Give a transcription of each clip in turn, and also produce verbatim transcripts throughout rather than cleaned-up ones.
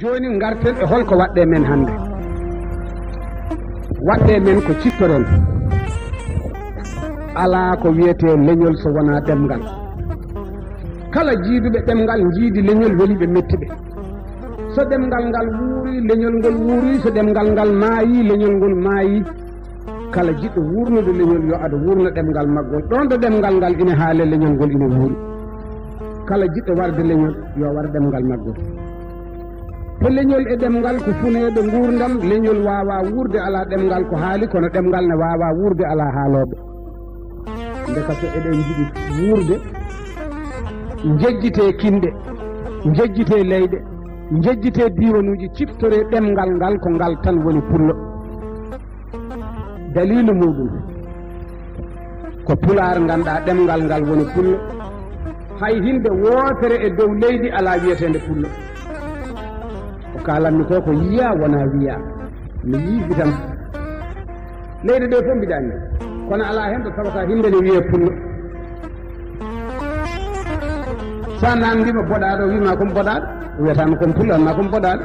Jooni ngarten e holko waɗɗee men hannde. Waɗɗee men ko ciftoren. Alaa ko wiyetee leñol so wonaa ɗemngal. Kala jiiduɓe ɗemngal njiidi leñol weli ɓe metti ɓe. So ɗemngal ngal wuurii, leñol ngol wuurii, so ɗemngal ngal maayii, leñol ngol maayii. Kala jiɗɗo wuurnude leñol yo ado wuurna ɗemngal maggol. Ɗoon ɗo ɗemngal ngal ina haalee, leñol ngol ina wuuri. Kala jiɗɗo warde leñol yo war ɗemngal maggol. He leñol e ɗemngal ko funeeɓe nguurndam, leñol waawaa wuurde alaa ɗemngal ko haali, kono ɗemngal ne waawaa wuurde alaa haalooɓe. Ndeka so eɗen njiɗi wuurde, njejjitee kinɗe, njejjitee leyɗe, njejjitee diiwanuuji, ciftoree ɗemngal ngal, ko ngal tan woni pullo. Daliilu muuɗum ko pulaar, nganndaa ɗemngal ngal woni pullo. Hay hinde wootere e dow leydi alaa wiyeteende pullo. Ko kaalanmi ko, ko yiyaa wonaa wiyaa. Mi yii gitam. Leyɗe ɗe fof mbiɗa anndi. Kono alaa heen ɗo tawata hinde ne wiyee pullo. So a naamndiima boɗaaɗo, o wiima ko mi boɗaaɗo. O wiyataama ko mi pullo, amma ko mi boɗaaɗo.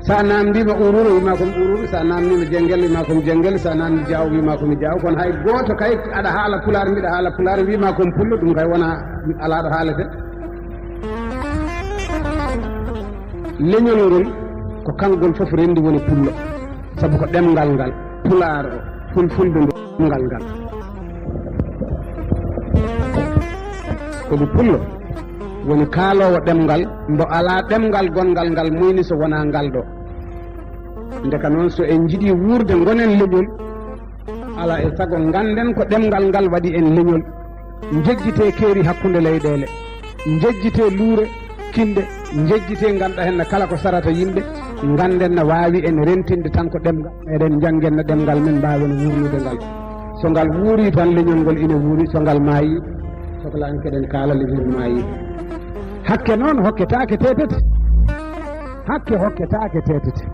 So a naamndiima uruuru, o wiima ko mi uruuru. So a naamndiima jengel, o wiima ko mi jengel. So a naamndiima jaawo, o wiima ko mi jaawo. Kono hay gooto kay, aɗa haala pulaar, mbiɗa haala pulaar, wiima ko mi pullo, ɗum kay wonaa, alaa ɗo haalete. Leñol ngol, ko kangol fof renndi woni pullo. Sabu ko ɗemngal ngal, pulaar o, fulfulde nde ɗemngal ngal. Ko ɗum pullo woni kaaloowo ɗemngal, mbo alaa ɗemngal gonngal ngal muyni so wonaa ngal ɗo. Ndeka noon, so en njiɗii wuurde, ngonen leñol, alaa e sago ngannden ko ɗemngal ngal waɗi en leñol. Njejjitee keeri hakkunde leyɗeele, njejjitee luure, kinɗe, njejjitee, ngannda heen kala ko sarata yimɓe, ngannden na waawi en rentinde tan ko ɗemngal, eɗen njanngen na ɗemngal men, mbaawen wuurnude ngal. So ngal wuurii tan, leñol ngol ina wuuri, so ngal maayii, soklaani keɗen kaala leñol maayii. Hakke noon hokketaake teetete. Hakke hokketaake teetete.